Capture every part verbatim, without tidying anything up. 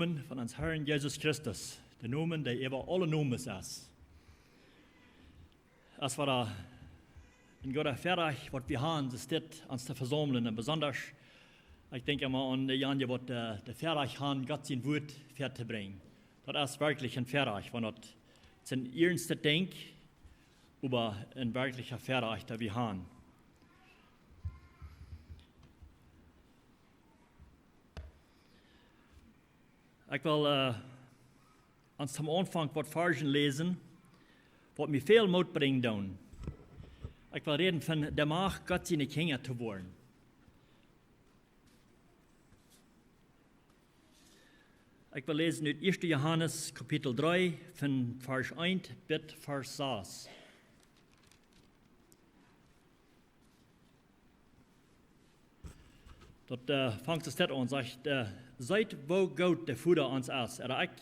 Nomen von ons Herrn Jesus Christus, de Nomen, dee äwa aule Nomes es. Es wada een grootet Väarajcht, waut wie han, es dit, ons to vesaumlen. Un besondasch, ekj denkj emma aun dee jane, waut de, de Väarajcht han, Gott sien Wuat väatobrinjen. Daut es werkjlich een Väarajcht, wan daut es een ieestet Dinkj, oba een werkjlicha Väarajcht, daut wie han. Ekj well, äh, ons aum Aunfank waut Varzen läsen, waut mie väl Moot brinjen doonen. Ekj well räden von de Macht, Gott siene Kjinja to woaren. Ekj well läsen ut ieeschte Johanes Kapitel dree, von Varsch eent bat Varsch sas. Daut, äh, fangt soo aun, sajcht, äh: "Seet, woo goot de Voda ons es." Ooda ekj,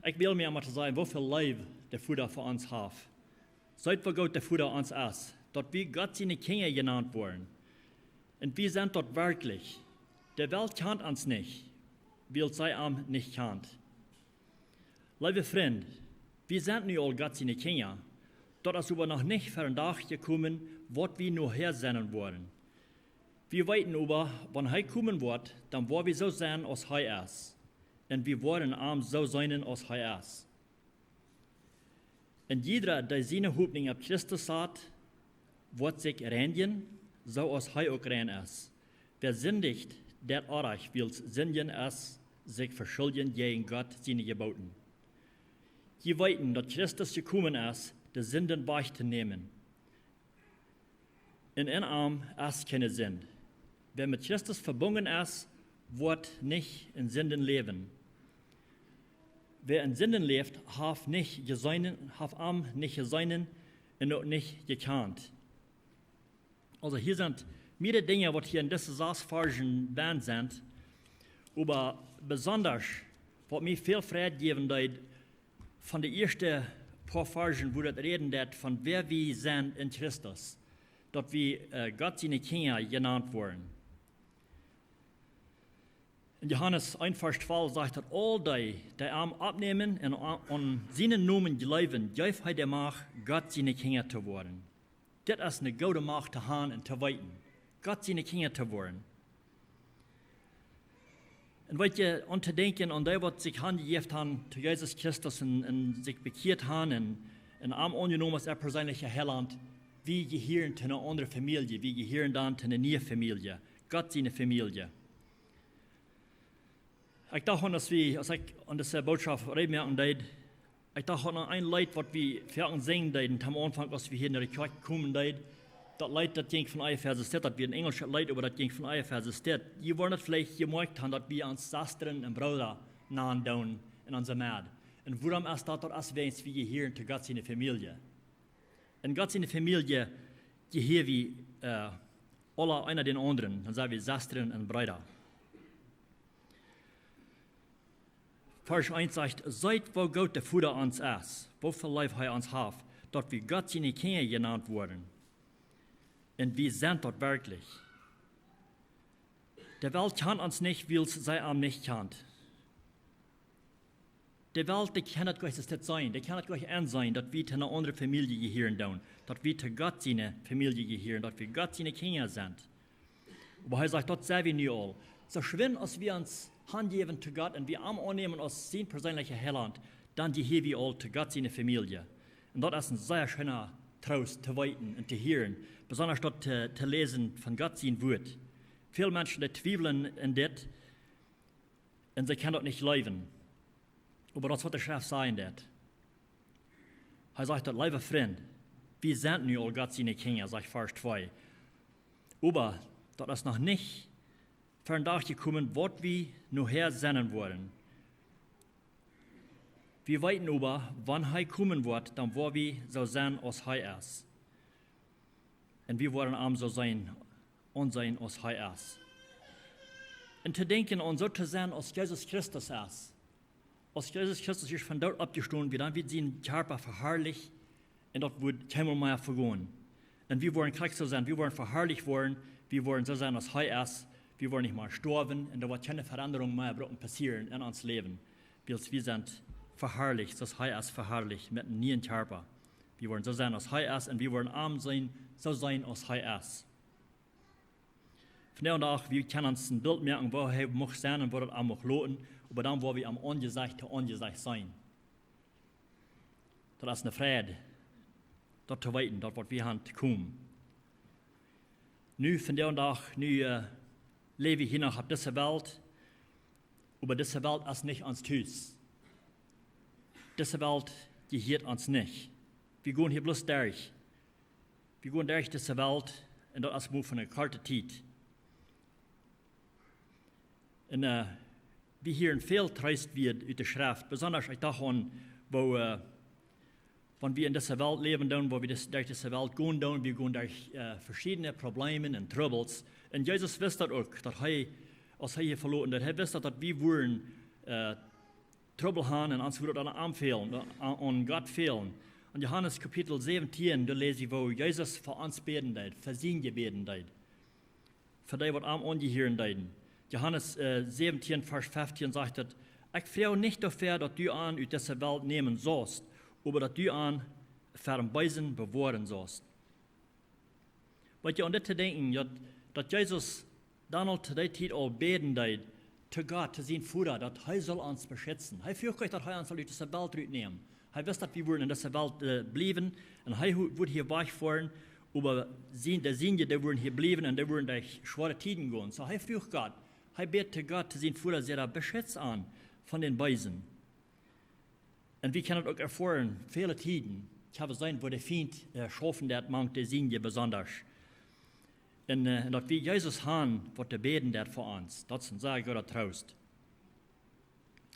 ekj well mea mau sajen, woo väl Leew de Voda fa ons haft. "Seet, woo goot de Voda ons es, daut wie Gott siene Kjinja jenant woaren. Un wie sent daut werkjlich. De Welt kjant ons nich, wiels see am nich kjant." Leewe Frind, wie sent nu aul Gott siene Kjinja. Daut es oba noch nich ver dän Dach jekomen, waut wie nohäa sennen woaren. Wie weeten oba, wan hee komen woat, dan woa wie soo sennen aus hee es. Un wie woaren am soo seenen aus hee es. Un jieda, dee siene Hopninj opp Christus sat, woat sikj reinjen, soo aus hee uk rein es. Wäa sindicht, deit Onrajcht, wiels sindjen es sikj veschuljen jäajen Gott siene Jeboten. Jie weeten, daut Christus jekomen es, de Sinden wajchtonämen. Un en am es kjeene Sind. Wäa met Christus vebungen es, woat nich en Sinden läwen. Wäa en Sinden läft, haft nich jeseenen, haft am nich jeseenen un uk nich jekjant. Aulsoo hia sent mearere Dinja, waut hia en dise sas Varzen benn sent, oba besondasch, waut mie väl Freid jäwen deed, von de ieeschte poa Varzen, wua daut räden deit von wäa wie sent en Christus, daut wie, äh, Gott siene Kjinja jenant woaren. En Johanes eent Varsch twalf sajcht daut: "Aul dee, dee am aunnämen un a-, aun sienen Nomen jleewen, jeef hee de Macht, Gott siene Kjinja to woaren." Dit es eene goode Macht to han un to weeten, Gott siene Kjinja to woaren. Un weet jie, aun to denkjen aun dee, waut sikj hanjejäft han to Jesus Christus un, un sikj bekjieet han un, un am aunjenomen aus äa perseenlicha Heilaunt, wie jehieren to eene aundre Famielje, wie jehieren dan to eene niee Famielje, Gott siene Famielje. Ekj docht aun, aus wie, aus ekj aun dise Bootschoft reed moaken deed, ekj docht aun een Leet, waut wie foaken sinjen deeden, aum Aunfank, aus wie hia en de Kjoakj komen deeden. Daut Leet, daut jinkj von Ea Verse stit, daut wia een enjelschet Leet, oba daut jinkj von Ea Verse stit. Jie woaren daut veleicht jemoakjt han, daut wie ons Sestren un Brooda nanen doonen en onse Medd. Un wuarom es daut? Daut es wäajens wie jehieren to Gott siene Famielje. En Gott siene Famielje jehia wie, äh, aula eena dän aundren, dan sent wie Sestren un Breeda. Varsch eent sajcht: "Seet, woo goot de Voda ons es, woo väl Leew hee ons haft, daut wie Gott siene Kjinja jenant woaren. Un wie sent daut werkjlich. De Welt kjant ons nich, wiels see am nich kjant." De Welt, dee kaun daut goanich seenen, dee kaun daut goanich enseenen, daut wie to eene aundre Famielje jehieren doonen, daut wie to Gott siene Famielje jehieren, daut wie Gott siene Kjinja sent. Oba hee sajcht, daut sent wie nu aul. Soo schwind aus wie ons hanjäwen to Gott un wie am aunnämen aus sien perseenlicha Heilaunt, dan jehia wie aul to Gott siene Famielje. Un daut es een sea scheena Troost to weeten un to hieren, besondasch daut to, to läsen von Gott sien Wuat. Väl Menschen, dee twiewlen aun dit, un see kjennen daut nich jleewen. Oba daut es, waut de Schreft sajen deit. Hee sajcht daut: "Leewe Frind, wie sent nu aul Gott siene Kjinja", sajcht Varsch twee. Oba daut es noch nich ver dän Dach jekomen, waut wie nohäa sennen woaren. Wie weeten oba, wan hee komen woat, dan woa wie soo sennen aus hee es. Un wie woaren am soo seenen, aunseenen aus hee es. Un to denkjen aun soo to sennen aus Jesus Christus es. Aus Jesus Christus es von doot oppjestonen, wie dan wia sien Kjarpa veharlicht un daut woat kjeenmol mea vegonen. Un wie woaren krakjt soo sennen, wie woaren veharlicht woaren, wie woaren soo sennen aus hee es, Wie woaren nich mea stoawen un doa woat kjeene Veendrunk mea brucken passieren en ons Läwen. Wiels wie sent veharlicht, soo aus hee es veharlicht, met eenen nieen Kjarpa. Wie woaren soo sennen aus hee es un wie woaren am seenen, soo sennen aus hee es. Vondoag, wie kjennen ons een Bilt moaken, woo hee mucht sennen un woo daut am mucht loten, oba dan woa wie am Aunjesecht to Aunjesecht seenen. Daut es eene Freid, daut to weeten, daut waut wie haben to komen. Nu, vondoag, nu, äh, läw wie hia noch opp dise Welt, oba dise Welt es nich ons Hus. Dise Welt jehieet ons nich. Wie gonen hia bloos derch. Wie gonen derch dise Welt un daut es mau fa eene korte Tiet. Un, äh, wie hieren väl Treest wada ut de Schreft, besonda ekj docht aun, woo, äh, wan wie en dise Welt läwen doonen, woo wie dis, derch dise Welt gonen doonen, wie gonen derch, äh, veschiedne Problemen un Trubbels. Un Jesus wist daut uk, daut hee, aus hee hia veloten deed, hee wist daut, daut wie wudden, äh, Trubbel haben un ons wudd daut aun am fälen, aun, aun Gott fälen. En Johanes Kapitel säwentieen, doa läs wie, woo Jesus fa ons bäden deed, fa siene bäden deed. Fa dee, waut am aunjehieren deeden. Johanes, äh, säwentieen, Varsch feftieen sajcht et: "Ekj froag nich doafäa, daut du an ut dise Welt nämen saust, oba daut du an ver dän Beesen bewoaren saust." Waut je aun dit to denkjen, daut, daut Jesus dan aul to dee Tiet aul bäden deed, to Gott, to sienen Voda, daut hee saul ons beschitzen. Hee froag nich, daut hee ons saul ut dise Welt rutnämen. Hee wist, daut wie wudden en dise Welt, äh, bliewen. Un hee hu-, wudd hia wajchfoaren, oba sien, de Sienje, dee wudden hia bliewen un dee wudden derch schwoare Tieden gonen. Soo hee froag Gott, hee bäd to Gott, to sienen Voda, säd hee: "Beschitz an von dän Beesen." Un wie kjennen daut uk erfoaren, väle Tieden, ekj hab jeseenen, woo de Fient, äh, schaufen deit mank de Sienje besonda. Un, äh, un daut wie Jesus haben, waut to bäden deit fa ons, daut es een sea grooten Troost.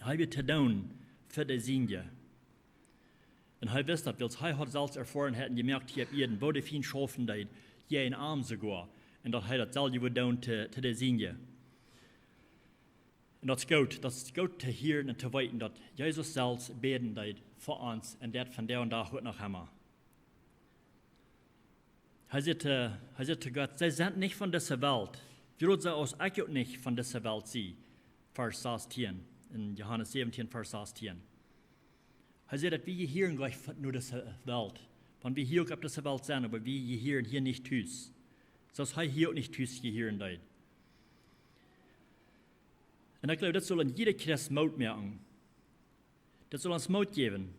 Hee wia to doonen fa de Sienje. Un hee wist daut, wiels hee haud selfst Erfoarenheiten jemoakt hia opp Ieed, woo de Fient schaufen deed, jäajen am soogoa. Un daut hee daut selwje wudd doonen to, to de Sienje. Un daut es goot, daut es goot to hieren un to weeten, daut Jesus selfst bäden deed fa ons un daut vondoag dän Dach uk noch emma. Hee säd, äh, hee säd to Gott: "See sent nich von dise Welt, wiels see aus ekj uk nich von dise Welt sie." Varsch sastieen, en Johanes säwentieen, Varsch sastieen. Hee sajcht, daut wie hia hia nich von, no dise Welt. Wan wie hia uk opp dise Welt sent, oba wie hia hia nich tus. Soo aus hee hia uk nich tus hia deed. Un ekj jleew, daut saul een jieda Christ Moot moaken. Daut saul ons Moot jäwen.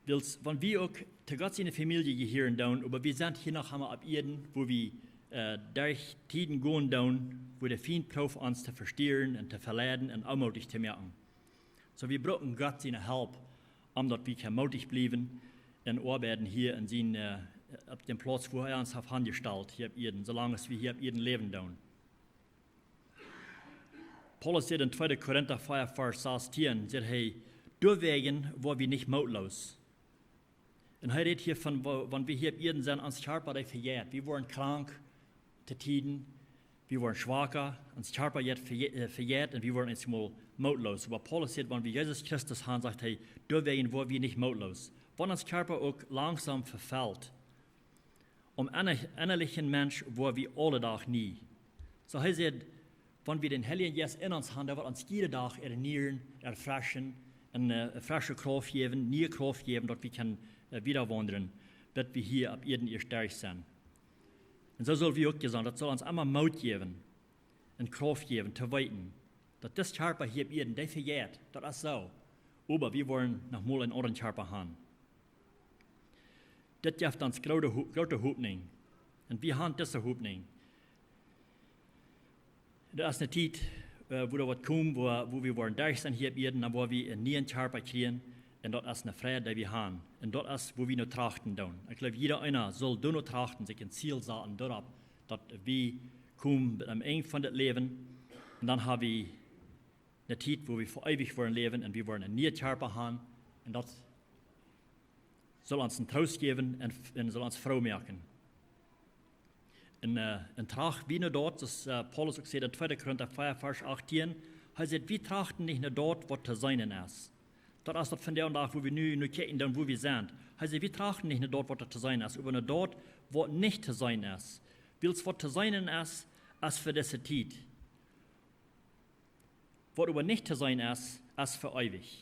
Wiels, wan wie uk to Gott siene Famielje jehieren doonen, oba wie sent hia noch emol opp Ieed, wua wie, äh, derch Tieden gonen doonen, wua de Fient proowt ons to vestieren un to veleiden un onmootich to moaken. Soo, wie brucken Gott siene Help, om daut wie kjennen mootich bliewen un oabeiden hia en sien, äh, opp dän Plauz, wua hee ons haft aunjestalt, hia opp Ieed, soo lang aus wie hia opp Ieed läwen doonen. Paulus sajcht en tweede Korinta vea, Varsch sastieen, sajcht hee: "Doawäajen woa wie nich mootloos." Un hee rät hia von, wa-, wan wie hia opp Ieed sent, ons Kjarpa, dee vejeit. Wie woaren krank to Tieden, wie woaren schwaka, ons Kjarpa jeit veje-, äh, vejeit un wie woaren eemol mootloos. Oba Paulus sajcht, wan wie Jesus Christus haben, sajcht hee, doawäajen woa wie nich mootloos. Wan ons Kjarpa uk langsom vefelt, aum enna-, ennalichen Mensch woa wie aule Dach nie. Soo hee sajcht, wan wie dän Heiljen Jeist en ons haben, dee woat ons jieda Dach ernieen, erfreschen un, äh, fresche Krauft jäwen, niee Krauft jäwen, daut wie kjennen, äh, wieda waundlen, daut wie hia opp Ieed ieescht derch sent. Un soo sell wie uk sennen, daut saul ons emma Moot jäwen un Krauft jäwen, to weeten, daut dis Kjarpa hia opp Ieed, dee vejeit, daut es soo. Oba wie woaren noch mol eenen aundren Kjarpa haben. Dit jeft ons groote Ho-, groote Hopninj. Un wie haben dise Hopninj. Doa es eene Tiet, äh, wua doa woat komen, wua, wua wie woaren derch sennen hia opp Ieed, dan woa wie eenen nieen Kjarpa kjrieen. Un daut es eene Freid, dee wie haben. Un daut es, wua wie no trachten doonen. Ekj jleew, jieda eena saul doano trachten, sikj een Ziel saten doaropp, daut wie komen aum Enj von dit Läwen. Un dan hab wie eene Tiet, wua wie fa eewich woaren läwen un wie woaren eenen nieen Kjarpa haben. Un daut saul ons een Troost jäwen un, un saul ons froo moaken. Un, äh, un tracht wie no daut, soo aus, äh, Paulus uk sajcht en tweede Korinta vea, Varsch achttieen, hee sajcht, wie trachten nich no daut, waut to seenen es. Daut es daut vondoag dän Dach, wua wie nu, nu kjikjen, dan wua wie sent. Hee sajcht, wie trachten nich no daut, waut to seenen es, oba no daut, waut nich to seenen es. Wiels waut to seenen es, es fa dise Tiet. Waut oba nich to seenen es, es fa eewich.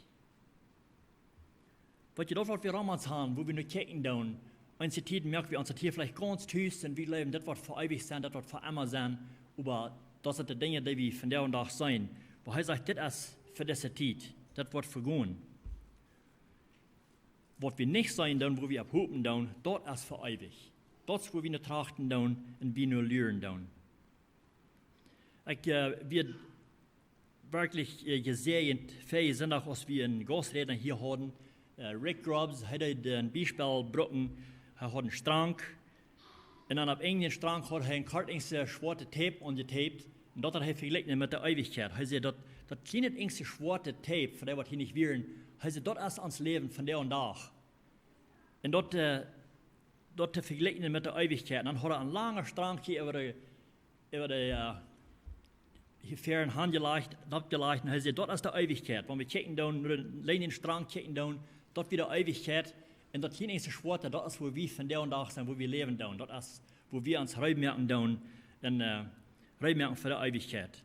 Weet jie, daut waut wie rom ons han, wua wie no kjikjen doonen, eenje Tieden moak wie ons daut hia veleicht gaunz tus un wie jleewen, dit woat fa eewich sennen, dit woat fa emma sennen, oba daut sent de Dinja, dee wie vondoag dän Dach seenen. Oba hee sajcht, dit es fa dise Tiet, dit woat vegonen. Waut wie nich seenen doonen, wua wie opp hopen doonen, daut es fa eewich. Daut es, wua wie no trachten doonen un wie no luren doonen. Ekj, äh, wia werkjlich, äh, jesäajent, väajen Sindach, aus wie eenen Gausträda hia hauden, äh, Rick Grubbs, hee deed een Biespel brucken, hee haud eenen Strank, un dan opp eenen Strank haud hee een kort Enjstje schwoate Tape aunjetapet, un daut haud hee vejlikjt met de Eewichkjeit. Hee säd, daut, daut kjliene Enjstje schwoate Tape, fa dee waut hia nich wieren, hee säd, daut es ons Läwen vondoag dän Dach. Un daut, äh, daut to vejlikjen met de Eewichkjeit. Un dan haud hee een langen Strank hia äwa de, äwa de, äh, hia ver un han jelajcht, daut jelajcht. Un hee säd, daut es de Eewichkjeit. Wan wie kjikjen doonen, no dän langen Strank kjikjen doonen, daut wia de Eewichkjeit. Un daut kjliene Enjstje schwoate, daut es, wua wie vondoag dän Dach sent, wua wie läwen doonen. Daut es, wua wie ons reed moaken doonen un, äh, reed moaken fa de Eewichkjeit.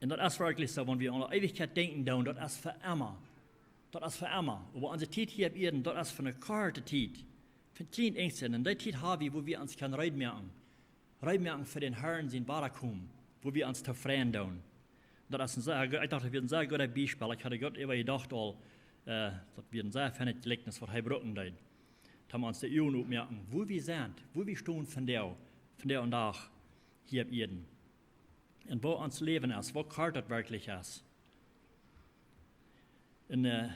Un daut es werkjlich soo, wan wie aun de Eewichkjeit denkjen doonen, daut es fa emma. Daut es fa emma. Oba onse Tiet hia opp Ieed, daut es fa eene korte Tiet. Fa een kjlien Enjstje. Un dee Tiet hab wie, wua wie ons kjennen reed moaken. Reed moaken fa dän Herrn sien Wadakomen, wua wie ons to freien doonen. Daut es een sea, ekj docht, daut wia een sea goodet Biespel. Ekj haud goot äwa jedocht aul, äh, daut wia een sea feinet Jlikjnis, waut hee brucken deed. Toom ons de Uagen opmoaken, wua wie sent, wua wie stonen vondoag, vondoag dän Dach hia opp Ieed. Un woo ons Läwen es, woo kort daut werkjlich es. Un, äh,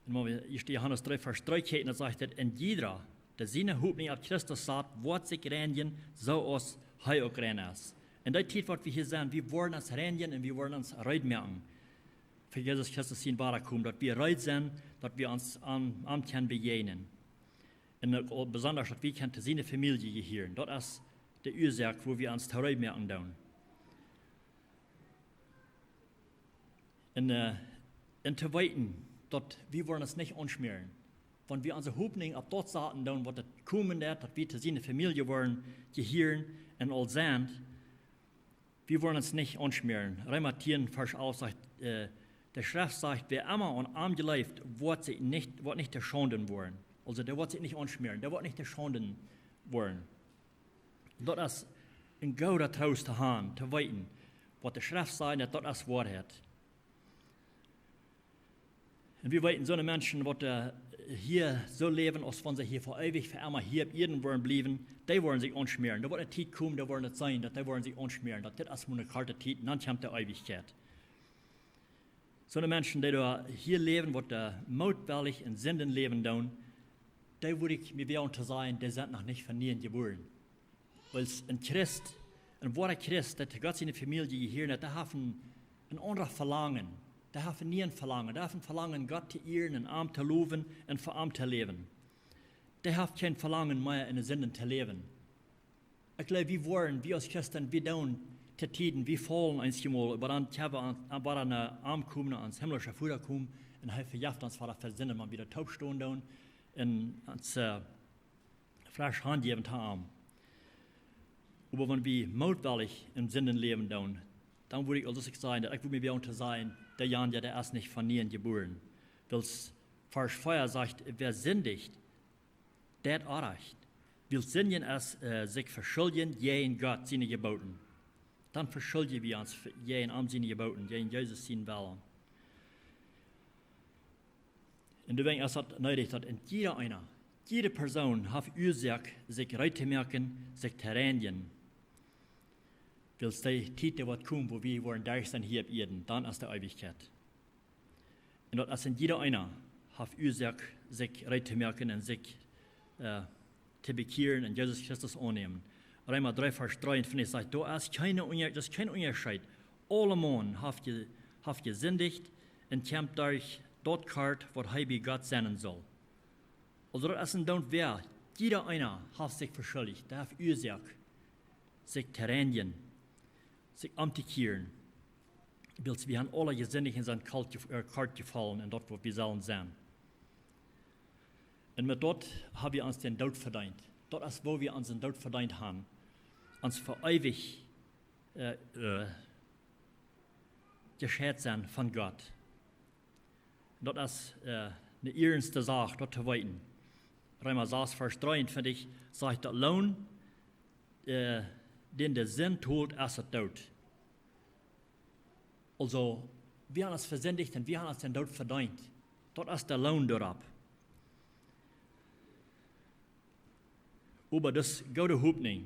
un wan wie ieescht Johanes dree Varsch dree kjikjen, dan sajcht et, un jieda, dee siene Hopninj opp Christus sat, woat sikj reinjen, soo aus hee uk rein es. Un dee Tiet, waut wie hia sent, wie woaren ons reinjen un wie woaren ons reed moaken fa Jesus Christus sien Wadakomen, daut wie reed sent, daut wie ons aun, aun kjennen bejäajnen. Un uk besonda, daut wie kjennen to siene Famielje jehieren. Daut es de Uasoak, wua wie ons to reed moaken doonen. Un, äh, un to weeten, daut wie woaren ons nich aunschmäaren. Wan wie onse Hopninj opp daut saten doonen, waut et komen deit, daut wie to siene Famielje woaren jehieren un aul sent, wie woaren ons nich aunschmäaren. Reema tieen Varsch alf sajcht, äh, de Schreft sajcht, wäa emma aun am jleeft, woat sikj nich, woat nich to Schaunden woaren. Aulsoo, dee woat sikj nich aunschmäaren, dee woat nich to Schaunden woaren. Daut es een gooda Troost to han, to weeten, waut de Schreft sajcht, daut, daut es Woarheit. Un wie weeten, soone Menschen, waut, äh, hia soo läwen, aus wan see hia fa eewich, fa emma hia opp Ieed woaren bliewen, dee woaren sikj aunschmäaren. Doa woat eene Tiet komen, doa woaren see seenen, daut dee woaren sikj aunschmäaren, daut dit es mau eene korte Tiet, un dan kjemt de Eewichkjeit. Soone Menschen, dee doa hia läwen, waut, äh, mootwellich en Sinden läwen doonen, dee wudd ekj mie woagen to sajen, dee sent noch nich von nieem jebuaren. Wiels een Christ, een woara Christ, dee to Gott siene Famielje jehieren deit, dee haft een, een aundret Velangen. Dee haft een nieet Velangen. Dee haft een Velangen, Gott to ieren un am to lowen un fa am to läwen. Dee haft kjeen Velangen mea en de Sinden to läwen. Ekj jleew, wie woaren, wie aus Christen, wie doonen to Tieden, wie faulen eenjemol, oba dan kjenn wie aun, aun, woaren, äh, aunkomen, aun ons himmlische Voda komen, un hee vejeft ons fa de Sinden, wan wie doa toop stonen doonen, un ons, äh, flesch hanjäwen to am. Oba wan wie mootwellich en Sinden läwen doonen, dan wudd ekj, aulsoo aus ekj säd, daut ekj wudd mie woagen to sajen, dee Jan, jo, dee es nich von nieem jebuaren. Wiels Varsch vea sajcht, wäa sindicht, deit Orrajcht. Wiels sindjen es, äh, sikj veschuljen jäajen Gott siene Jebooten. Dan veschulje wie ons jäajen am siene Jebooten, jäajen Jesus sienen Wellen. Un doawäajen es daut needich, daut een jieda eena, jiede Persoon haft Uasoak, sikj reed to moaken, sikj to reinjen. Wiels dee Tiet, dee woat komen, wua wie woaren derch sennen hia opp Ieed, dan es de Eewichkjeit. Un daut es een jieda eena haft Uasoak, sikj reed to moaken un sikj, äh, to bekjieren un Jesus Christus aunnämen. Reema dree Varsch dreeunfeftich sajcht, doa es kjeen Unja-, doa es kjeen Unjascheet. Aulemaun haft je-, haft jesindicht un kjemt derch daut kort, waut hee bie Gott sennen saul. Aulsoo daut es een Doont wäa, jieda eena haft sikj veschullicht, dee haft Uasoak, sikj to reinjen, sikj omtokjieren. Wiels wie han aula jesindicht un sent kort jef-, äh, kort jefaulen en daut, waut wie sellen sennen. Un met daut hab wie ons dän Doot vedeent. Daut es, woo wie onsen Doot vedeent han. ons fa eewich, äh, äh, jescheit sent von Gott. Daut es, äh, eene iernste Sach, daut to weeten. Reema sas, Varsch dreeuntwintich sajcht, daut Loon, äh, dän de Sind tolt, es de Doot. Aulsoo, wie haben ons vesindicht un wie haben ons dän Doot vedeent. Daut es de Loon doaropp. Oba daut es goode Hopninj.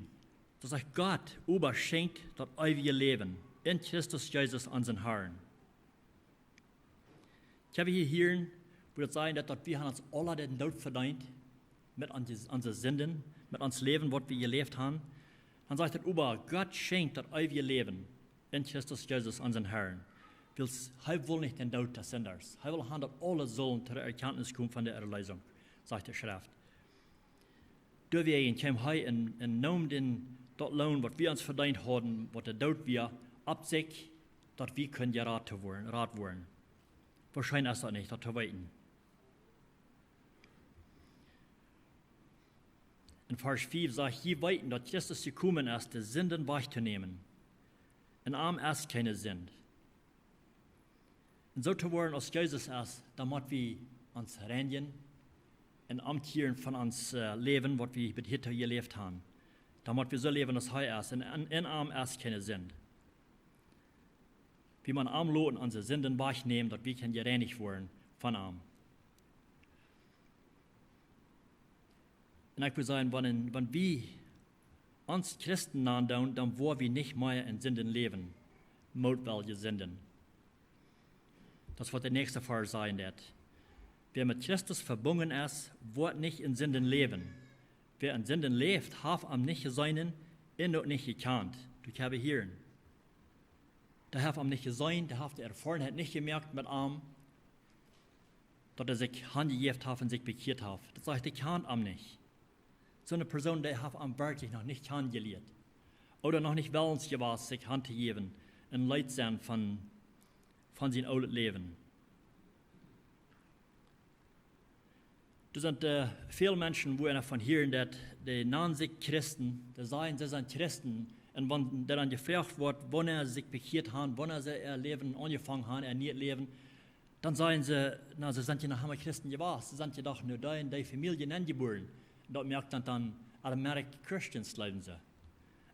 Daut sajcht, Gott oba schenkjt daut eewje Läwen en Christus Jesus, onsen Harn. Ekj hab hia jehieet, woo daut sajcht, daut, daut wie haben ons aula dän Doot vedeent met onse, onse Sinden, met ons Läwen, waut wie jeläft haben. Dan sajcht et, oba Gott schenkjt daut eewje Läwen en Christus Jesus, onsen Harn. Wiels hee well nich dän Doot des Sindasch. Hee well haben, daut aule sullen to de Erkjantnis komen von de Erleesunk, sajcht de Schreft. Doawäajen kjeem hee un, un neem dän, daut Loon, waut wie ons vedeent hauden, waut de Doot wia, opp sikj, daut wie kunnen jerat woaren, jerat woaren. Woo scheen es daut nich, daut to weeten? En Varsch fief sajcht, jie weeten, daut Christus jekomen es, de Sinden wajchtonämen. En am es kjeene Sind. Un soo to woaren aus Jesus es, dan mott wie ons reinjen un omkjieren von ons, äh, Läwen, waut wie bat hia jeläft haben. Dan mott wie soo läwen aus hee es. Un en, en am es kjeene Sind. Wie motten am loten onse Sinden wajchnämen, daut wie kjennen jereinicht woaren von am. Un ekj well sajen, wan, wan wie ons Christen nanen doonen, dan woa wie nich mea en Sinden läwen, mootwellje Sinden. Daut es waut de näakjste Varsch sajcht, daut: Wäa met Christus vebungen es, woat nich en Sinden läwen. Wäa en Sinden läft, haft am nich jeseenen un uk nich jekjant. Daut hab wie hia. Dee haft am nich jeseenen, dee haft de Erfoarenheit nich jemoakt met am, daut hee sikj hanjejäft haft un sikj bekjieet haft. Daut sajcht, dee kjant am nich. Soone Persoon, dee haft am werkjlich noch nich kjanen jelieet. Ooda noch nich wellens jewast, sikj hantojäwen un leet sennen von, von sien oolet Läwen. Doa sent, äh, väl Menschen, wua eena von hieren deit, dee nanen sikj Christen, dee sajen, see sent Christen. Un wan dee dan jefroacht woat, wanea see sikj bekjieet haben, wanea see äa Läwen aunjefongen haben, äa nieet Läwen, dan sajen see, na, see sent je noch emma Christen jewast, see sent je doch no dee un dee Famielje nenjebuaren. Un daut moakt dan, dan automatic Christians, jleewen see.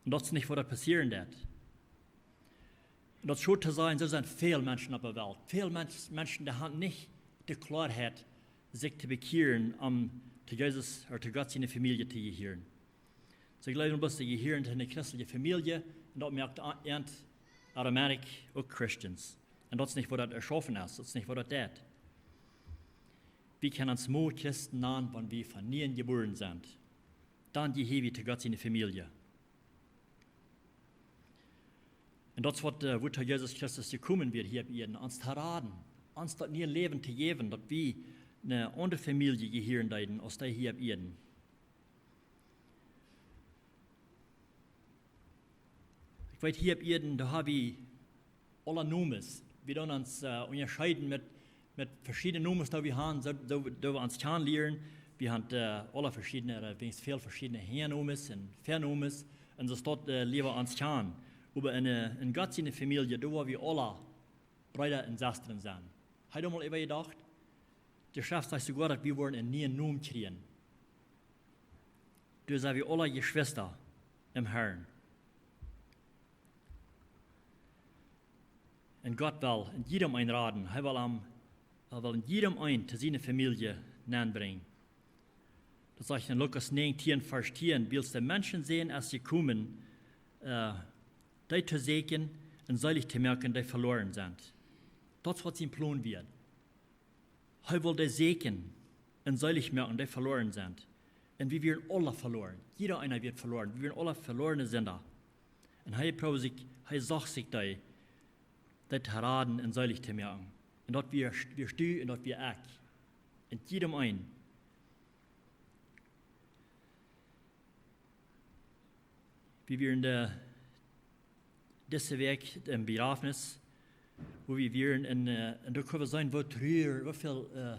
Un daut es nich, waut doa passieren deit. Un daut es schod to seenen, doa sent väl Menschen opp de Welt. Väl Mensch-, Menschen, dee haben nich de Kloaheit, sikj to bekjieren, om to Jesus ooda to Gott siene Famielje to jehieren. See jleewen bloos, see jehieren to eene christelje Famielje, un daut moakt a-, an automatic uk Christians. Un daut es nich, waut daut erschaufen es, daut es nich, waut daut deit. Wie kjennen ons mau Christen nanen, wan wie von nieem jebuaren sent. Dan jehia wie to Gott siene Famielje. Un daut es waut, äh, wuatoo Jesus Christus jekomen wia hia opp Ieed, ons to raden, ons daut niee Läwen to jäwen, daut wie eene aundre Famielje jehieren deeden aus dee hia opp Ieed. Ekj weet, hia opp Ieed, doa hab wie aule Nomes. Wie doonen ons, äh, unjascheiden met, met veschiedne Nomes, dee wie haben, soo, soo, dee wie ons kjanen lieren. Wie haben, äh, aule veschiedne, ooda weens väl veschiedne Häanomes un Väanomes. Un soo es daut, äh, lia wie ons kjanen. Oba en, äh, en Gott siene Famielje, doa woa wie aule Breeda un Sestren sennen. Hast du mol äwa jedocht? De Schreft sajcht soogoa, daut wie woaren eenen nieen Nomen kjrieen. Doa sent wie aule Jeschwista em Harn. Un Gott well en jiedem eenen raden. Hee well am, hee well en jiedem eenen to siene Famielje nenbrinjen. Daut sajcht en Lukas näajentieen, Varsch tieen: Wiels de Menschensän es jekomen, äh, dee to säkjen un seelich to moaken, dee veloaren sent. Daut es waut sien Plon wia. Hee wull dee säkjen un seelich moaken, dee veloaren sent. Un wie wieren aule veloaren. Jieda eena wia veloaren. Wie wieren aule velorne Sinda. Un hee proowd sikj, hee socht sikj dee, dee to raden un seelich to moaken. Un daut wia, wia du un daut wia ekj. Un jiedem eenen. Wie wieren de, dise Wäakj em Bejrafnis, wua wie wieren en, äh, un doa kjenn wie seenen, woo trua-, woo väl, äh,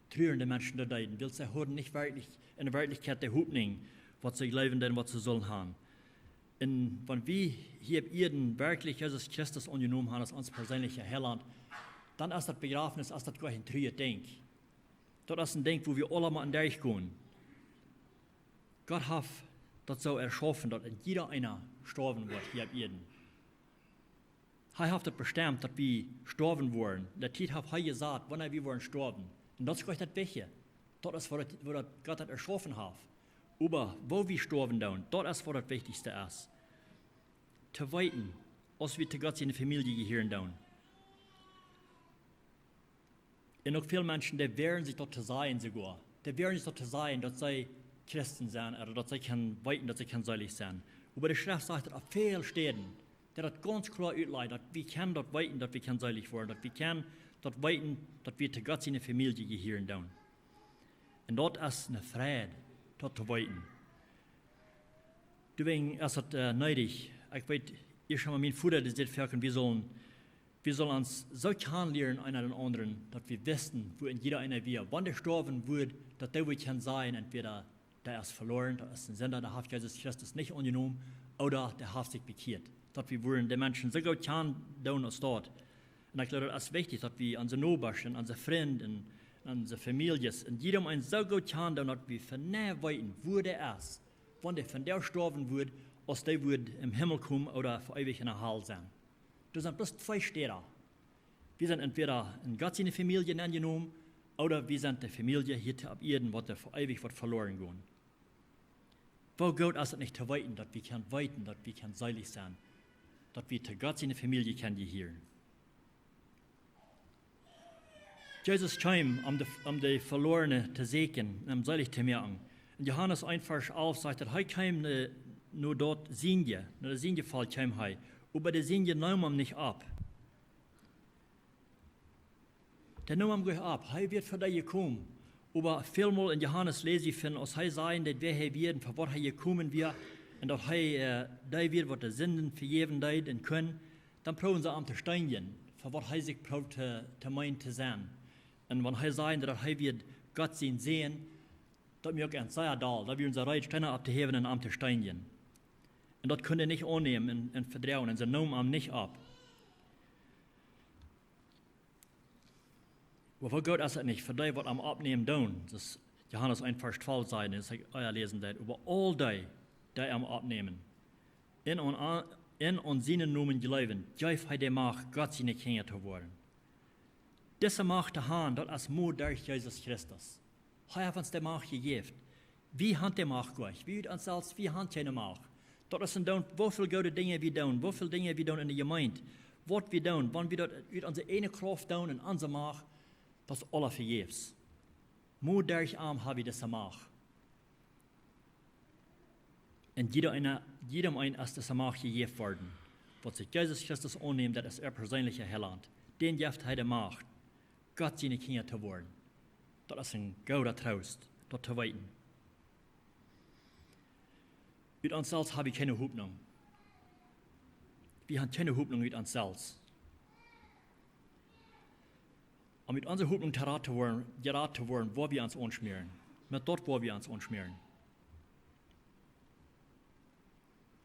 truende Menschen doa deeden, wiels see hauden nich werkjlich, en Werkjlichkjeit de Hopninj, waut see jleewden, waut see sullen haben. Un wan wie hia opp Ieed werkjlich Jesus Christus aunjenomen haben aus ons perseenlicha Heilaunt, dan es daut Bejrafnis, es daut jlikj een truajet Dinkj. Daut es een Dinkj, wua wie aula motten derchgonen. Gott haft daut soo erschaufen, daut een jieda eena stoawen woat hia opp Ieed. Hee haft daut bestemt, daut wie stoawen woaren. De Tiet haft hee jesajcht, wanea wie woaren stoawen. Un daut es jlikj daut Wichtje. Daut es waut, waut Gott daut erschaufen haft. Oba woo wie stoawen doonen, daut es waut daut Wichtichste es. To weeten, aus wie to Gott siene Famielje jehieren doonen. Un uk väl Menschen, dee woaren sikj daut to sajen soogoa. Dee woaren sikj daut to sajen, daut see Christen sent, ooda daut see kjennen weeten, daut see kjennen seelich sennen. Oba de Schreft sajcht daut opp väl Städen, daut daut gaunz kloa utlajcht, daut wie kjennen daut weeten, daut wie kjennen seelich woaren, daut wie kjennen daut weeten, daut wie to Gott siene Famielje jehieren doonen. Un daut es eene Freid, daut to weeten. Doawäajen es daut, äh, needich. Ekj weet, ieescht emol mien Voda, dee säd foaken, wie sellen, wie sellen ons soo kjanen lieren, eena dän aundren, daut wie wisten, wua een jieda eena wia. Wan dee stoawen wudd, daut dee wudd kjennen sajen, entwäda dee es veloaren, daut es een Sinda, dee haft Jesus Christus nich aunjenomen, ooda dee haft sikj bekjieet. Daut wie wudden de Menschen soo goot kjanen doonen aus daut. Un ekj jleew, daut es wichtich, daut wie onse Nobasch un onse Frind un, un onse Famieljes un jieda eenen soo goot kjanen doonen, daut wie vondoag weeten, wua dee es, wan dee vondoag stoawen wudd, aus dee wudd em Himmel komen ooda fa eewich enne Hal sennen. Doa sent bloos twee Städen. Wie sent entwäda en Gott siene Famielje aunjenomen, ooda wie sent de Famielje hia opp Ieed, waut doa fa eewich woat veloaren gonen. Woo goot es daut nich to weeten, daut wie kjennen weeten, daut wie kjennen seelich sennen, daut wie to Gott siene Famielje kjennen jehieren. Jesus kjeem, om de, om de Velorne to sieekjen un om seelich to moaken. En Johanes eent Varsch alf sajcht daut, hee kjeem, äh, no daut Sienje, no daut Sienjevolt kjeem hee. Oba de Sienje neemen am nich opp. Dee neemen am nich opp. Hee wia fa dee jekomen. Oba välmol en Johanes läs wie von, aus hee säd, daut wäa hee wia un fa waut hee jekomen wia, un daut hee, äh, dee wia, waut de Sinden vejäwen deed un kunn, dan proowen see am to steenjen, fa waut hee sikj proowd to, to meenen to sennen. Un wan hee säd, daut hee wia Gott sien Sän, daut muak an sea doll. Doa wieren see reed, Steena opptohäwen un am to steenjen. Un daut kunnen see nich aunnämen un, un vedroagen. Un see neemen am nich opp. Oba woo goot es daut nich fa dee, waut am oppnämen doonen? Daut es Johanes eent Varsch twalf sajcht, daut ekj ea läsen deed, äwa aul dee, dee am oppnämen un aun, un aun sienen Nomen jleewen, jeef hee de Macht, Gott siene Kjinja to woaren. Dise Macht to haben, daut es mau derch Jesus Christus. Hee haft ons de Macht jejäft. Wie haben de Macht nich. Wie ut ons selfst, wie haben kjeene Macht. Daut es een doonen, woo väl goode Dinja wie doonen, woo väl Dinja wie doonen en de Jemeent, waut wie doonen, wan wie daut ut onse ieejne Krauft doonen un onse Macht, daut es aules vejäfs. Mau derch am hab wie dise Macht. Un jieda eena, jiedem eenen es dise Macht jejäft worden, waut sikj Jesus Christus aunnemt, daut es äa perseenlicha Heilaunt. Dän jeft hee de Macht, Gott siene Kjinja to woaren. Daut es een grooten Troost, daut to weeten. Ut ons selfst hab wie kjeene Hopninj. Wie haben kjeene Hopninj ut ons selfst. Om ut onse Hopninj jerat to woaren, jerat to woaren, woa wie ons aunschmäaren. Met daut woa wie ons aunschmäaren.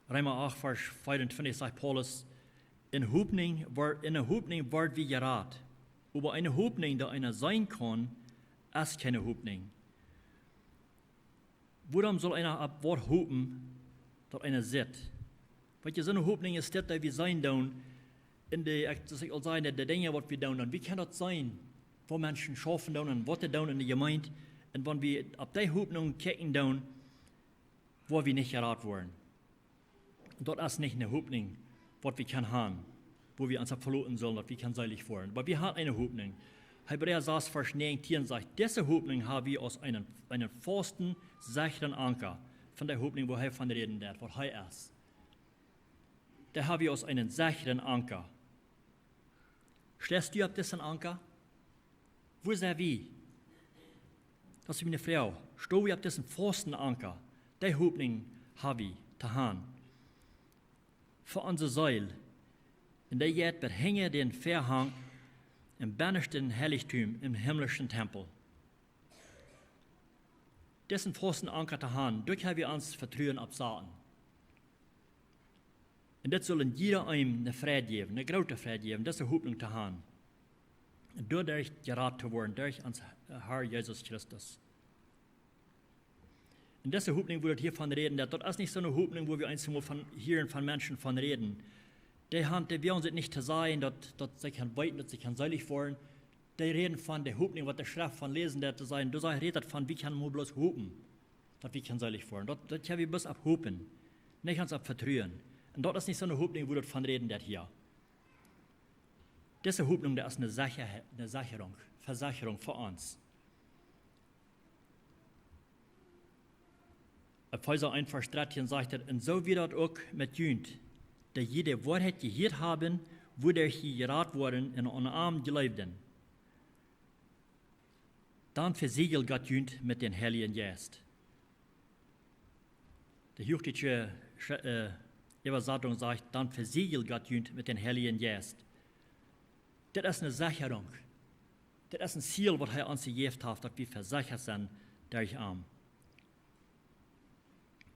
Reema acht Varsch vea un twintich sajcht Paulus, en Hopninj woa-, en de Hopninj woa wie jerat. Oba eene Hopninj, dee eena seenen kaun, es kjeene Hopninj. Wuarom saul eena opp waut hopen, daut eena sitt? Weetst, soone Hopninj es dit, daut wie seenen doonen, en de, ekj, soo aus ekj aul säd, de, de Dinja, waut wie doonen, dan wie kjennen daut seenen, woo Menschen schaufen doonen un waut dee doonen en de Jemeent. Un wan wie opp dee Hopninj kjikjen doonen, woa wie nich jerat woaren. Daut es nich eene Hopninj, waut wie kjennen haben, wua wie ons opp veloten sellen, daut wie kjennen seelich woaren. Oba wie haben eene Hopninj. Hebräa sas Varsch näajentieen sajcht, dise Hopninj hab wie aus eenen, eenen fausten, secheren Anka. Von de Hopninj, wua hee von räden deed, waut hee es. Dee hab wie aus eenen secheren Anka. Steist du opp disen Anka? Wua sent wie? Daut es miene Froag. Sto wie opp disen fausten Anka? Dee Hopninj hab wie to haben. Fa onse Seel. Un dee jeit bat hinja dän Väahank em bennaschten Heilichtum em himlischen Tempel. Disen fausten Anka to haben, doa kjenn wie ons Vetruen opp saten. Un dit sull een jieda eenem eene Freid jäwen, eene groote Freid jäwen, dise Hopninj to haben. Un doaderch jerat to woaren, derch onsen Herr Jesus Christus. Un dise Hopninj, wua daut hia von räden, daut, daut es nich soone Hopninj, wua wie eemol von hieren von Menschen von räden. Dee haben, dee woagen sikj nich to sajen, daut, daut see kjennen weeten, daut see kjennen seelich woaren. Dee räden von de Hopninj, waut de Schreft von läsen deit, to sajen, doa sajcht, rät daut von, wie kjennen mau bloos hopen, daut wie kjennen seelich woaren. Daut, daut kjenn wie bloos opp hopen, nich ons opp vetruen. Un daut es nich soone Hopninj, wua daut von räden deit hia. Dise Hopninj, daut es eene Secha-, eene Secherung, Vesecherung fa ons. Efeesa eent Varsch dartieen sajcht et: "Un soo wia daut uk met junt, dee jie de Woarheit jehieet haben, wuaderch jie jerat worden un aun am jleewden. Dan vesieejeld Gott junt met dän Heiljen Jeist." De huachdeutsche Sch-, äh, Äwasatunk sajcht: "Dan vesieejeld Gott junt met dän Heiljen Jeist." Dit es eene Secherung. Dit es een Seel, waut hee ons jejäft haft, daut wie vesechat sent derch am.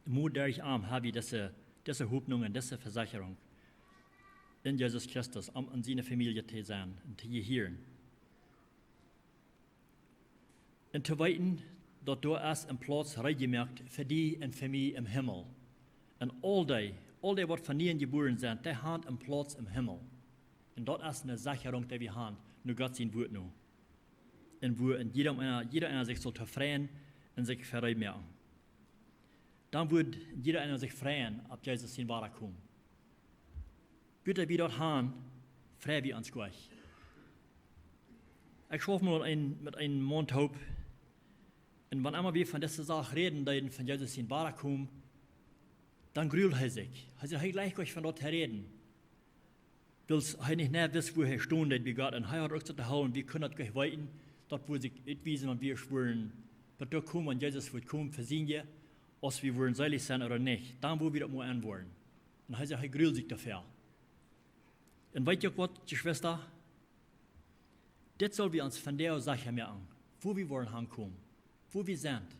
Mau derch am ha wie dise, dise Hopninj un dise Vesecherung en Jesus Christus, om en siene Famielje to sennen un to jehieren. Un to weeten, daut doa es een Plauz reed jemoakt fa die un fa mie em Himmel. Un aul dee, aul dee, waut von nieen jebuaren sent, dee haben een Plauz em Himmel. Un daut es eene Secherung, dee wie haben, no Gott sien Wuat no. Un wua een jieda eena, jieda eena sikj saul tofräd un sikj reed moaken. Dan wudd jieda eena sikj freien opp Jesus sien Wadakomen. Wiels wie daut haben, frei wie ons jlikj. Ekj schauft mol met een, met een Maun toop. Un wan emma wie von dise Sach räden deeden, von Jesus sien Wadakomen, dan gruld hee sikj. Hee säd, hee jlikjt jlikj von daut to räden. Wiels hee nich mea wist, wua hee stonen deed bie Gott. Un hee haud uk soo to hoolen, wie kunnen daut jlikj weeten, daut wudd sikj utwiesen, wan wie wudden bat doa komen, wan Jesus wudd komen, vesieekjen, aus wie wudden seelich sennen ooda nich. Dan wudd wie daut mol enwoaren. Un hee säd, hee gruld sikj doafäa. Un weet jie uk waut, Jeschwista? Dit sell wie ons vondoag secha moaken, wua wie woaren hankomen, wua wie sent.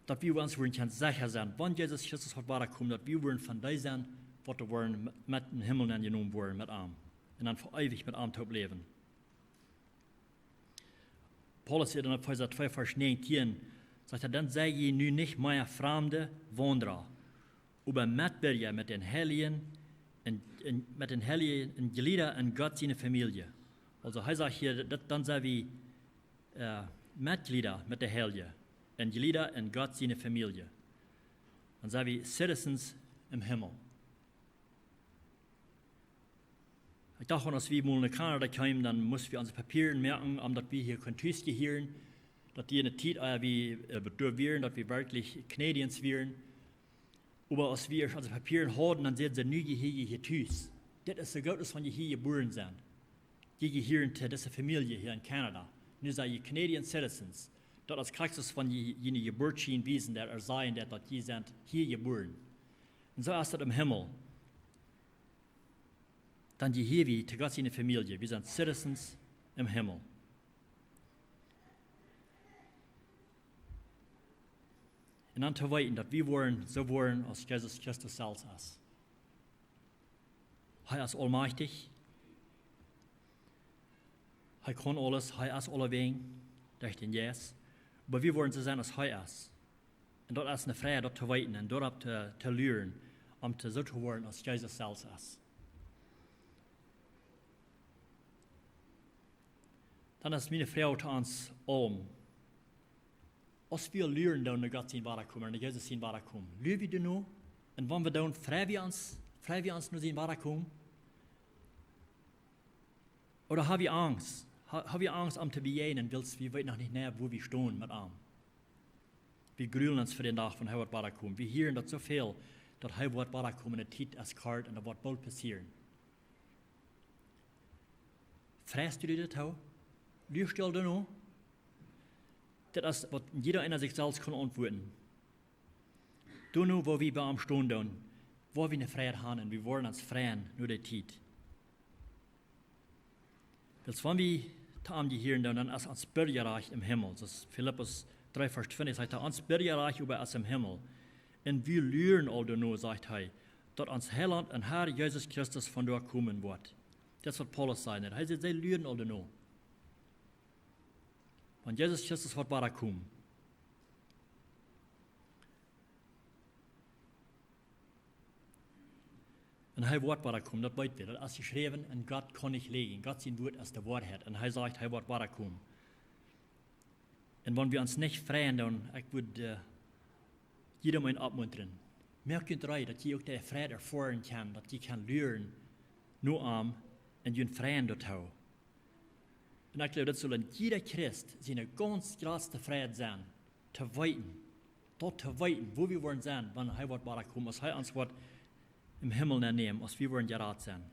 Daut wie ons woaren kjennen secha sennen, wan Jesus Christus woat wadakomen, daut wie woaren von dee sennen, waut doa woaren met, met em Himmel aunjenomen woaren met am. Un dan fa eewich met am toop läwen. Paulus sajcht en Efeesa twee Varsch näajentieen, sajcht hee: "Dan sie jie nu nich mea framde Waundra, oba Metbirja met dän Heiljen un, un met dän Heiljen un Jlieda en Gott siene Famielje." Aulsoo hee sajcht hia, daut, dan sent wie, äh, Metjlieda met de Heilje un Jlieda en Gott siene Famielje. Dan sent wie citizens em Himmel. Ekj docht, wan aus wie mol no Kanada kjeemen, dan musten wie onse Papieren moaken, om daut wie hia kunnen tus jehieren. Daut dee enne Tiet, äh, wie, äh, doa wieren, daut wie werkjlich Canadians wieren. Oba aus wie onse Papieren hauden, dan säden see: "Nu jehieet jie hia tus. Dit es soo goot aus wan jie hia jebuaren sent. Jie jehieren to dise Famielje hia en Kanada. Nu sent jie Canadian citizens." Daut es krakjt soo aus wan jie, jie ne Jeburtsschied wiesen, daut sajen deit, daut jie sent hia jebuaren. Un soo es daut em Himmel. Dan jehieet wie to Gott siene Famielje. Wie sent citizens em Himmel. Un dan to weeten, daut wie woaren soo woaren aus Jesus Christus selfst es. Hee es aulmajchtich. Hee kaun aules, hee es aulewäajen, derch dän Jeist. Oba wie woaren soo sennen aus hee es. Un daut es eene Freid, daut to weeten un doaropp to, to luren, om to, soo to woaren aus Jesus selfst es. Dan es miene Froag to ons aula: Aus wie luren doonen no Gott sien Wadakomen, no Jesus sien Wadakomen, lua wie doano? Un wan wie doonen, frei wie ons, frei wie ons no sien Wadakomen? Ooda ha wie Angst? Ha, ha wie Angst, am to bejäajnen, wiels wie weeten noch nich mea, wua wie stonen met am? Wie grulen ons fa dän Dach, wan hee woat wadakomen. Wie hieren daut soo väl, daut hee woat wadakomen, de Tiet es kort un daut woat boolt passieren. Freist du die doatoo? Luascht du aul doano? Daut es waut jieda eena sikj selfst kaun auntwuaden. Doano, wua wie bie am stonen doonen, woa wie ne Freid haben un wie woaren ons freien no de Tiet. Wiels wan wie to am jehieren doonen, dan es ons Birjarajcht em Himmel. Soo aus Filippus dree Varsch twintich sajcht, ons Birjarajcht oba es em Himmel. Un wie luren aul doano, sajcht hee, daut ons Heilaunt un Herr Jesus Christus von doa komen woat. Daut es waut Paulus säd. Hee säd, see luaren aul doano, wan Jesus Christus woat wada komen. Un hee woat wada komen, daut weet wie. Daut es jeschräwen un Gott kaun nich läajen. Gott sien Wort es de Woarheit. Un hee sajcht, hee woat wada komen. Un wan wie ons nich freien, dan, ekj wudd, äh, jieda eenen oppmuntren. Moakt junt reed, daut jie uk de Freid erfoaren kjennen, daut jie kjennen luaren no am un junt freien doatoo. Un ekj jleew, daut saul een jieda Christ siene gaunz jratste Freid sennen, to weeten, daut to weeten, wua wie woaren sennen, wan hee woat wada komen, aus hee ons woat em Himmel nennämen, aus wie woaren jerat sennen.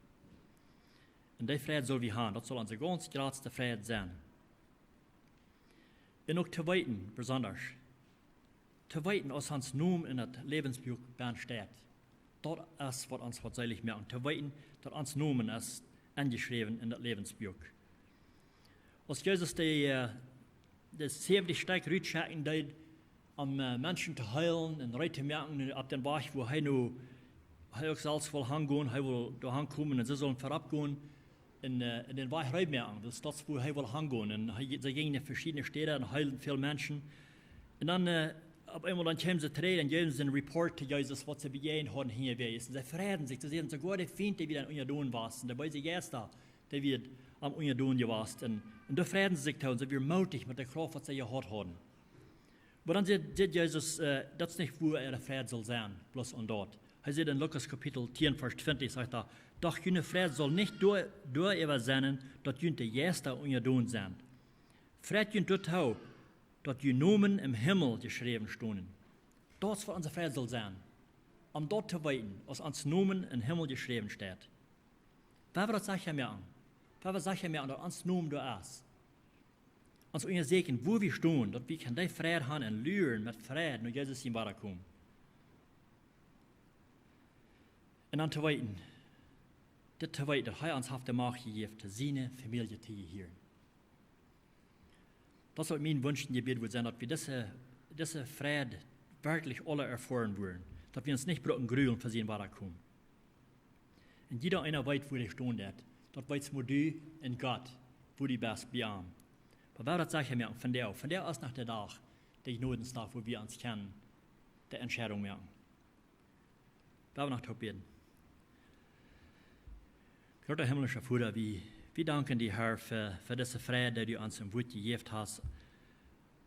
Un dee Freid saul wie haben, daut saul onse gaunz jratste Freid sennen. Un uk to weeten, besondasch, to weeten, aus ons Nomen en daut Läwensbuak bennen steit. Daut es, waut ons woat seelich moaken. To weeten, daut ons Nomen es enjeschräwen en daut Läwensbuak. Aus Jesus de, äh, de säwentich Stekj rutschekjen deed, om, äh, Menschen to heelen un reed to moaken opp dän Wajch, wua hee nu, hee uk selfst wull hangonen, hee wull doa hankomen un see sullen verut gonen un, äh, un dän Wajch reed moaken. Daut es daut, wua hee wull hangonen. Un hee, see jinjen en veschiedne Städen un heelden väl Menschen. Un dan, äh, opp eemol dan kjeemen see trigj un jeewen see een Report to Jesus, waut see bejäajent hauden unjawäajes. Un see freiden sikj, see säden, soogoa de Fient, dee wia an unjadon wia, un de beese Jeista, dee wia am unjadon jewast. Un, un doa freiden see sikj too, un see wieren mootich met de Krauft, waut see jehaut hauden. Oba dan sajcht, sajcht Jesus, äh, daut es nich, wua äare Freid saul sennen, bloos aun daut. Hee sajcht en Lukas Kapitel tieen, Varsch twintich, sajcht hee: "Doch june Freid saul nich doa, doaräwa sennen, daut junt de Jeista unjadon sent. Freit junt doatoo, daut june Nomen em Himmel jeschräwen stonen." Daut es, waut onse Freid saul sennen. Om daut to weeten, aus ons Nomen em Himmel jeschräwen steit. Wua wie daut secha moaken? Wua wie secha moaken, daut ons Nomen doa es? Ons unjasieekjen, wua wie stonen, daut wie kjennen dee Freid haben un luaren met Freid no Jesus sien Wadakomen. Un dan to weeten, dit to weeten, daut hee ons haft de Macht jejäft, to siene Famielje to jehieren. Daut saul mien Wunsch un Jebäd woaren sennen, daut wie dise, dise Freid werkjlich aule erfoaren woaren, daut wie ons nich brucken grulen fa sien Wadakomen. Un jieda eena weet, wua hee stonen deit. Daut weetst mau du un Gott, wua du best bie am. Oba wua wie daut secha moaken, vondoag, vondoag es noch de Dach, de Jnodendach, wua wie ons kjennen de Entscheidunk moaken. Wua wie noch toop bäden. Groota himmlischa Voda, wie, wie danken die, Herr, fa, fa dise Freid, dee du ons em Wort jejäft hast,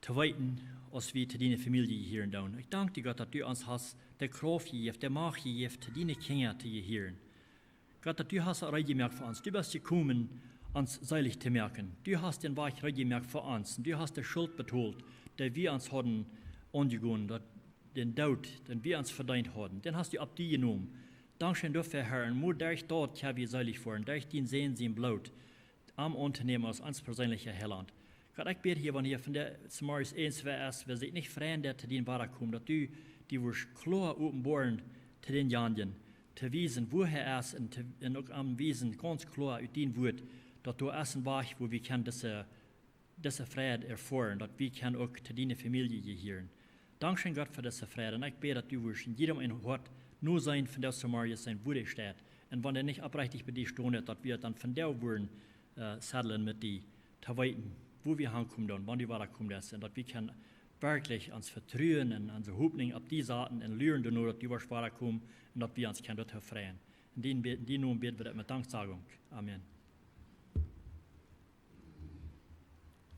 to weeten, aus wie to diene Famielje jehieren doonen. Ekj dank die, Gott, daut du ons hast de Krauft jejäft, de Macht jejäft, to diene Kjinja to jehieren. Gott, daut du hast reed jemoakt fa ons. Du best jekomen, ons seelich to moaken. Du hast dän Wajch reed jemoakt fa ons. Un du hast de Schult betolt, dee wie ons hauden aunjegonen, daut, dän Doot, dän wie ons vedeent hauden, dän hast du opp die jenomen. Dankscheen doafäa, Herr, un mau derch daut kjenn wie seelich woaren, derch dienen Sän sien Bloot, am auntonämen aus ons perseenlicha Heilaunt. Gott, ekj bäd hia, wan hia vondoag zemorjes eent wäa es, wäa sikj nich freit, daut to die Wadakomen, daut du die woascht kloa openboaren to dänjanjen, to wiesen, wua hee es, un to, un uk am wiesen, gaunz kloa ut dien Wort, daut doa es een Wajch, wua wie kjennen dise, dise Freid erfoaren, daut wie kjennen uk to diene Famielje jehieren. Dankscheen, Gott, fa dise Freid. Un ekj bäd, daut du woascht en jiedem een Hoat nu seenen, vondoag zemorjes seenen, wua hee steit. Un wan hee nich opprechtich bie die stonen, daut wie dan vondoag woaren, äh, settlen met die, to weeten, wua wie hankomen doonen, wan du wadakomen deist. Un daut wie kjennen werkjlich ons Vetruen un onse Hopninj opp die saten un luaren doano, daut du woascht wadakomen un daut wie ons kjennen doatoo freien. En dienen Be-, en dienen Nomen bäd wie daut met Danksagung. Amen.